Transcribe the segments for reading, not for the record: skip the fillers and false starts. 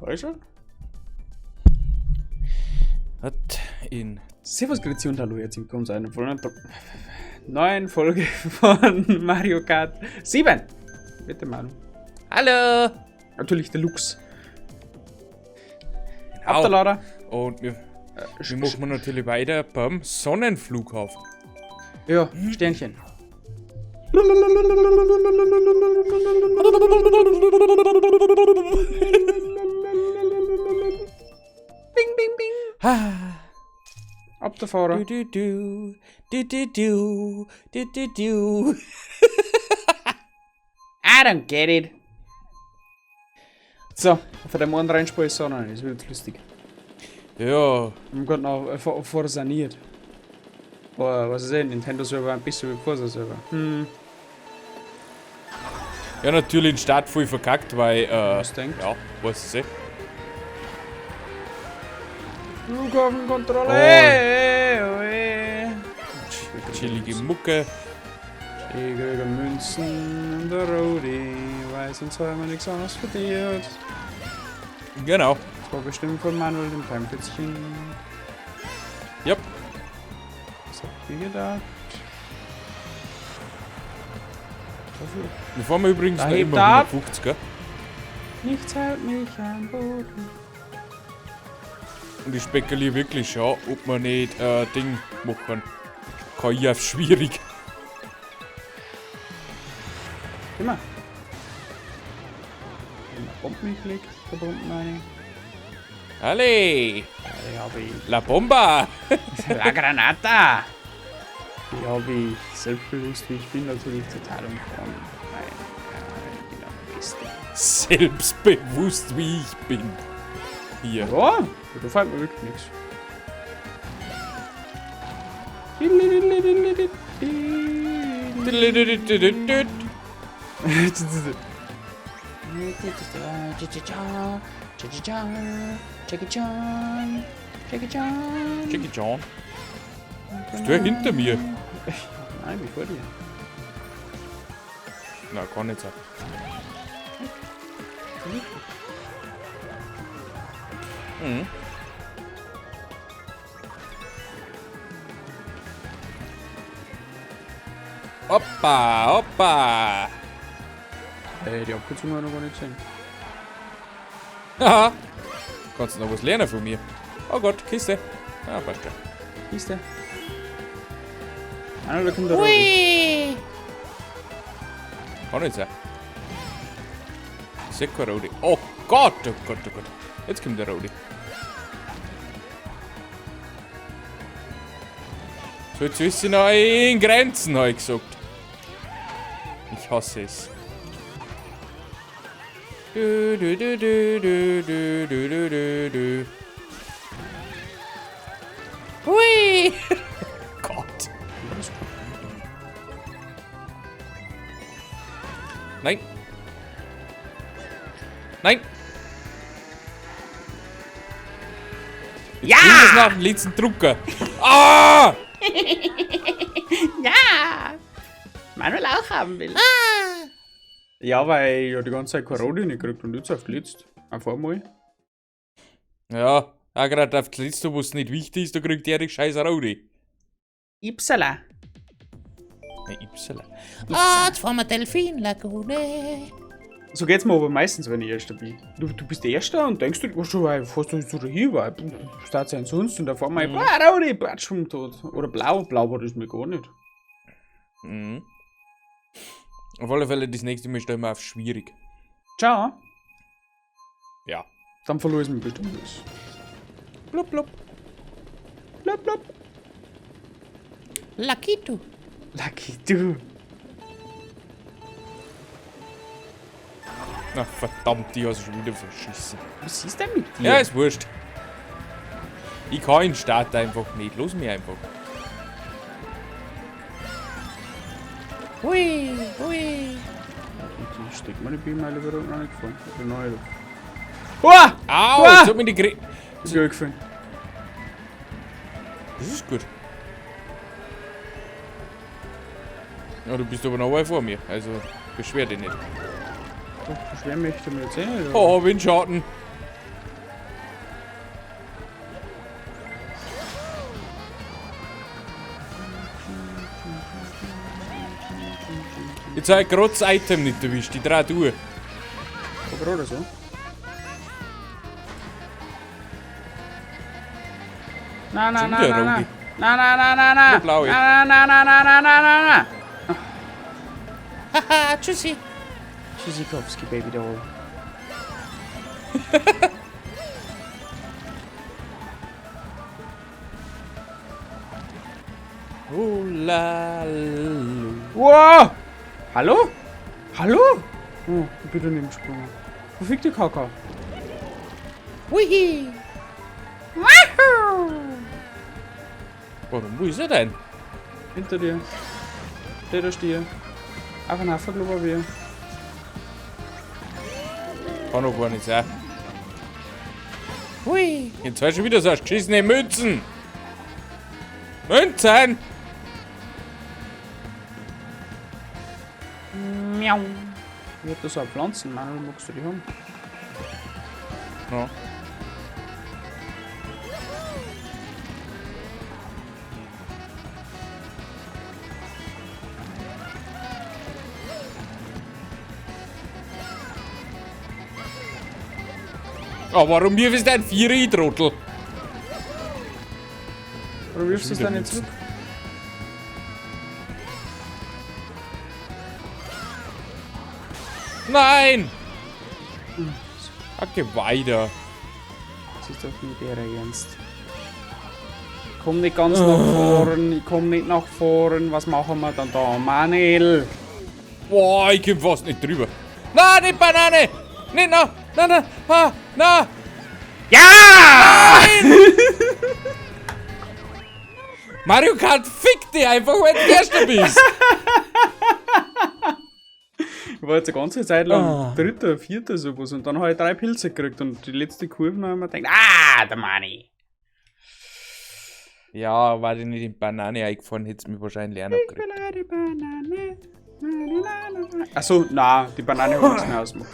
Da ist er. Hat in. Servus, Grüezi und hallo, herzlich willkommen zu einer neuen Folge von Mario Kart 7. Bitte, Manu. Hallo! Natürlich Deluxe. Genau. Ab der Lader. Und wir machen natürlich weiter beim Sonnenflughafen. Ja, Sternchen. Bing, bing, bing. Ab der Fahrer. Du, du, du, du, du, du, du, du, du. I don't get it. So, von dem einen Rennspiel ist es auch noch nicht. Das wird lustig. Ja. Wir haben gerade noch vorsaniert. Boah, was ist denn? Nintendo Server ein bisschen wie Forza Server. Hm. Ja, natürlich den Start voll verkackt, weil, Was denkt? Ja, weiß ich nicht. Flughafenkontrolle! Oh. Oh. Chillige Mucke. Ich kriege Münzen und der Rodi, weil sonst haben wir nichts anderes verdient. Genau. Das war bestimmt von Manuel dem Kleinplätzchen. Yep. Was habt ihr gedacht? Wir fahren übrigens Da noch hebt immer ab. 150, gell? Nichts hält mich am Boden. Und ich spekuliere wirklich schon, ob wir nicht Ding machen. KI auf schwierig. Immer. Wenn man Bomben geklickt, da Bomben eine. Alle! Ja, die hab ich. La Bomba! La Granata! Die hab ich, selbstbewusst wie ich bin, natürlich total umfahren. Nein, ja, ich bin am besten. Selbstbewusst wie ich bin. Hier. Ja, da fällt mir wirklich nichts. Jackie Chan, Jackie Chan. Jackie Chan. Bist du ja hinter mir? Nein, ich bin vor dir. Na, kann nicht sein. Mhm. Hoppa, hoppa. Ey, die Abkürzung habe ich noch gar nicht gesehen. Haha. Kannst du noch was lernen von mir? Oh Gott, Kiste. Ah, passt schon. Kiste. Ah, da kommt der Rodi. Kann nicht sein. Ich seh kein Rodi. Oh Gott, oh Gott, oh Gott. Jetzt kommt der Rodi. So, jetzt ist sie noch in Grenzen, hab ich gesagt. Ich hasse es. Du, du, du, du, du, du, du, du, du, du. Hui! Gott. Nein. Nein. Jetzt Ja! bring es nach dem letzten Drucker. Ah! Ja! Manuel auch haben will. Ja, weil ich ja die ganze Zeit keine Rodi nicht gekriegt und jetzt auf die letzte. Auf einmal. Ja, auch gerade auf die letzte, wo es nicht wichtig ist, da kriegt der die scheiß Rodi. Ipsala. Ne, Ipsala. Ah, jetzt fahren wir Delfinlagune. So geht's mir aber meistens, wenn ich Erster bin. Du bist der Erster und denkst du, oh, schon, weil fährst du so dahin, weil start's ja sonst und auf einmal, ah, Rodi, platsch vom Tod. Oder blau, blau war das mir gar nicht. Mhm. Auf alle Fälle, das nächste Mal stellen wir auf schwierig. Ciao. Ja. Dann verlösen wir bestimmt was. Blub, blub. Blub, blub. Lucky du. Lucky du. Na verdammt, die hast du schon wieder verschissen. Was ist denn mit dir? Ja, ist wurscht. Ich kann den Start einfach nicht. Los mich einfach. Hui, hui. Die steckt mir die Bienenmeile wieder noch nicht gefallen. Oder neu. Uah! Au, Uah! jetzt hat mich die Gre... Ist mir gefallen. Das ist gut. Ja, du bist aber noch weit vor mir, also beschwer dich nicht. Doch, beschweren möchte ich mich jetzt eh nicht. Oh, Windschatten. Jetzt habe ich gerade das Item nicht erwischt, die drei durch. Aber oder so. Na, na, Schon na, wieder na, na. Rudi. Na, na, na, na, na. Nur blaue. Na, na, na, na, na, na, na, na. Haha, tschüssi. Tschüssikowski, Baby Doll. Oh, la, lu. Wow! Hallo? Hallo? Oh, ich bin daneben gesprungen. Wo fickt die Kaka? Hui. Warum, wo ist er denn? Hinter dir. Der da steht. Auf einen Haufen wir. Kann doch gar nicht sein. Hui. Jetzt hast du schon wieder so geschissene Münzen. Münzen! Miau. Ich hab da so eine Pflanzen, Manuel, magst du die haben? Ja. Oh, warum wirfst du ein Vierer, ich Trottel? Oder wirfst du es Wieder dann nicht Münzen. zurück? Nein! Okay, weiter. Das ist doch nicht der Ernst. Ich komm nicht ganz nach vorn, ich komm nicht nach vorn. Was machen wir dann da? Manuel! Boah, ich komm fast nicht drüber. Na, die Banane! Nee, na, na, na, ah, na! Ja! Mario Kart fick dich einfach, wenn du Erster bist! Ich war jetzt eine ganze Zeit lang Ah. dritter, vierter sowas und dann habe ich 3 Pilze gekriegt und die letzte Kurve habe ich mir gedacht, ah, der Mani! Ja, war ich nicht in Banane eingefahren, hätt's mich wahrscheinlich auch noch Ich gekriegt. will eine Banane. Na, na, na, na. Achso, na, die Banane hat nichts mehr ausgemacht.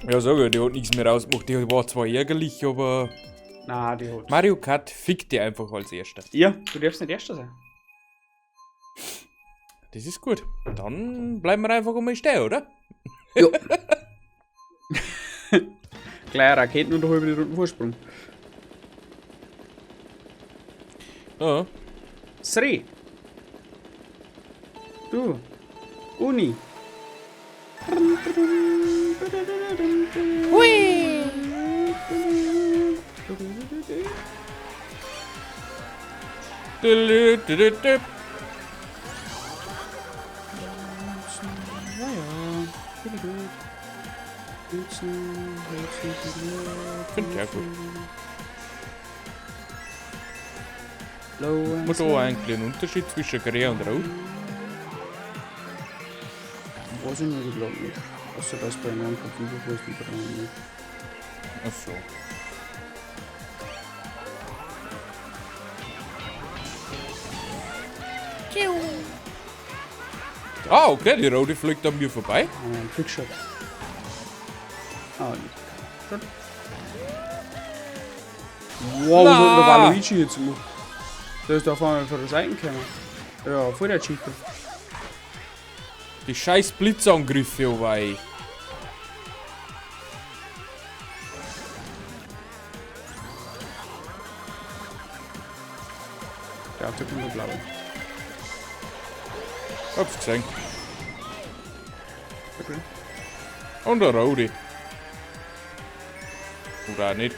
Ja, sag ich, die hat nichts mehr ausgemacht. Die war zwar ärgerlich, aber Na, die hat. Mario Kart fickt dich einfach als Erster. Ja, du darfst nicht Erster sein. Das ist gut. Dann bleiben wir einfach einmal stehen, oder? Jo. Gleich Raketen und eine halbe Runden Vorsprung. Ja. Sri. Du. Uni. Hui. Du, du, du, du. Ja, ja. Finde ich gut. Münzen, Münzen, Finde ich auch gut. Low and Hat man da slow. eigentlich einen Unterschied zwischen Grün und Rot? Weiß ich nicht, ich glaub nicht. Außer dass bei einem kein Fieber ist und bei einem nicht. Ach so. Tschiu. Ah, okay, die rote fliegt an mir vorbei. Ah, ein Trickshot. Ah, nicht. Schade. Wow, was hat denn der Na. Waluigi jetzt gemacht? Der ist da auf einmal von der Seite gekommen. Ja, voll der Cheater. Die scheiß Blitzangriffe, oh wei. Der Auto kommt der blaue. Hab's gesehen. Okay. Und der rote. Oder auch nicht.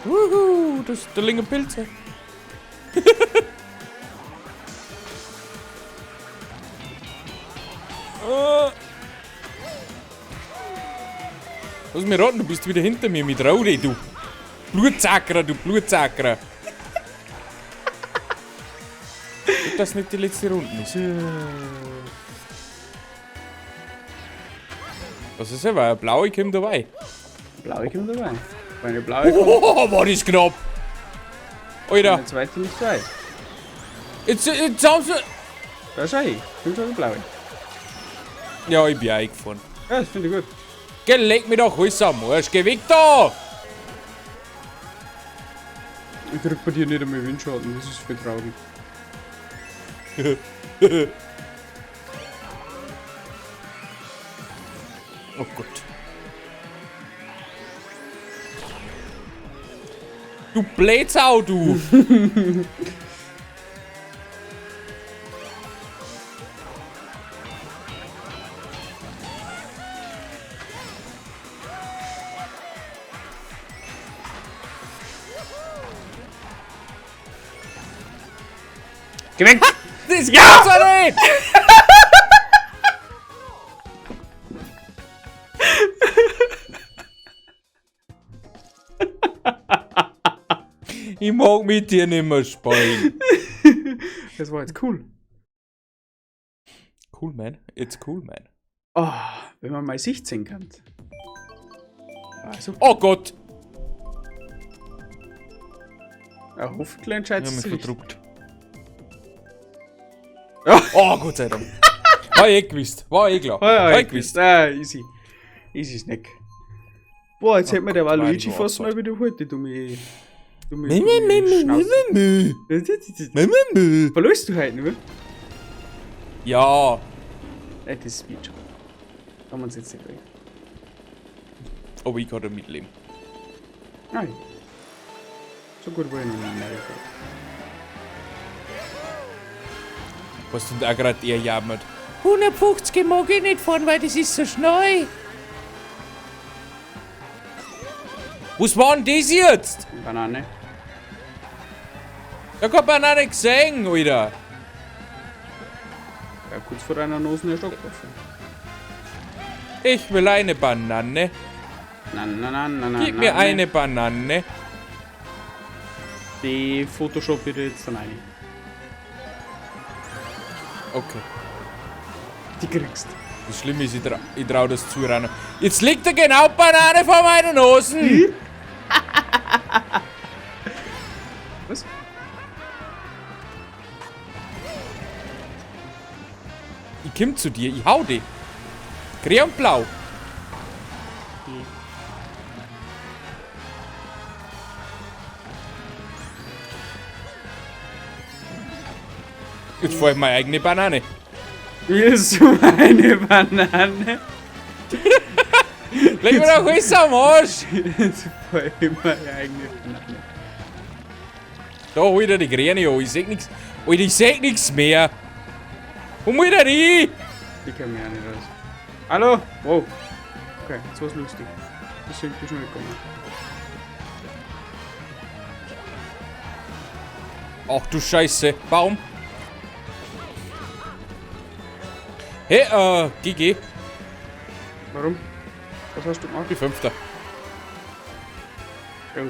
Wuhu, das ist der linke Pilze. Lass mich raten, du bist wieder hinter mir mit Rode, du Blutzackerer, du Blutzackerer. Ob das nicht die letzte Runde ist. Was ist ja, weil ein Blaue kommt dabei. Blaue kommt dabei. Wenn eine blaue kommt, Oh, war das knapp. Alter, eine zweite nicht weit. jetzt haben sie... Da schau ich. Kommt schon eine blaue. Ja, ich bin auch eingefahren. Ja, das finde ich gut. Geh, leg mich doch alles am Arsch, geh weg da! Ich krieg bei dir nicht einmal Windschatten, das ist voll traurig. Oh Gott. Du Blätsau, du! Geh weg! Das gibt's doch nicht! Ich mag mit dir nicht mehr spielen. Das war jetzt cool. Cool, man. It's cool, man. Oh, wenn man mal Sicht sehen kann. Also, Oh Gott! ja, hoffentlich entscheidet Ich hab sich. mich verdruckt. Oh, Gott sei Dank. War eh gewusst. War eh klar. Ah, ja, War eh ich gewusst. gewusst. Ah, easy. Easy Snack. Boah, jetzt hätte mir der Gott, Waluigi war ich fast nur mal wiederholt, die dumme. Dumme. Mü, mü, mü, mü, Schnauze. mü, mü. Mü, mü, mü. Verlöst du heute nicht mehr? Ja. Nein, das wird schon. Kann man jetzt nicht reden. Aber ich kann da mitleben. Nein. So gut war ich noch nicht in Mario Kart. Was denn da gerade er jammert? 150 mag ich nicht fahren, weil das ist so schnell. Was war denn das jetzt? Banane. Da hat man auch nicht gesehen, Alter. Ja, kurz vor deiner Nase erst abgeworfen. Ich will eine Banane. Na, na, na, na, na. Gib na, mir na. eine Banane. Die Photoshop bitte jetzt dann rein. Okay. Die kriegst. Das Schlimme ist, ich trau das zu rein. Jetzt liegt da genau Banane vor meinen Hosen. Was? Ich komm zu dir, ich hau dich. Grün und blau. Jetzt fahr ich meine eigene Banane. Willst du meine Banane? Leg mir doch alles am Arsch. Jetzt fahr ich meine eigene Banane. Da hol ich die Grüne an, ich seh nix. Alter, ich seh nix mehr. Wo muss ich denn hin? Die kennen mich auch nicht aus. Hallo? Wow. Okay, jetzt war's lustig. Das ist irgendwie schnell gegangen. Ach du Scheiße. Baum. Hey, GG. Warum? Was hast du gemacht? Die Fünfter. Oh.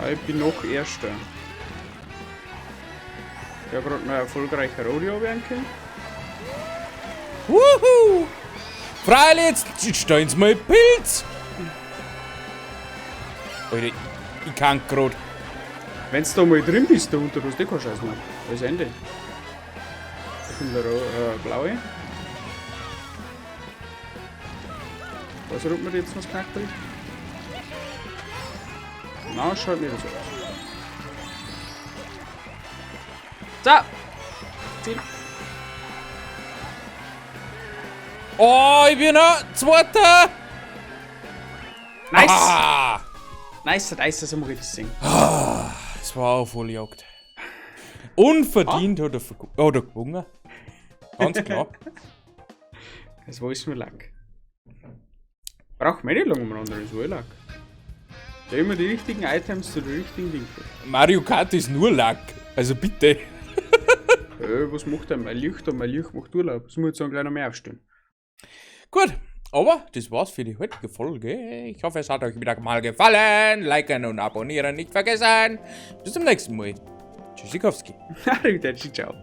Ah, ich bin noch Erster. Ich habe gerade mal erfolgreicher Rodeo werden können. Wuhu! Freilich, jetzt stellen Sie mal Pilz! Alter, ich kann grad. Wenn du da mal drin bist, da unten, hast du eh keine Scheiße mehr. Da ist Ende. Da kommt der blaue. Was ruft man jetzt noch das Knackbrett? Na, schaut nicht so aus. So! Ziel. Oh, ich bin noch Zweiter! Nice! Ah, Nice, nice, das haben wir richtig gesehen. das war auch voll Jagd. Unverdient hat er oder gewonnen. Ganz klar. Das war alles nur Lack. Braucht man nicht lange umeinander, das war eh Lack. Da immer die richtigen Items zu den richtigen Dingen. Mario Kart ist nur Lack. Also bitte. Was macht denn mein Licht? Und mein Licht macht Urlaub. Das muss ich jetzt gleich noch mehr aufstellen. Gut, aber das war's für die heutige Folge. Ich hoffe, es hat euch wieder mal gefallen. Liken und abonnieren nicht vergessen. Bis zum nächsten Mal. Tschüssikowski. Arrivederci, ciao.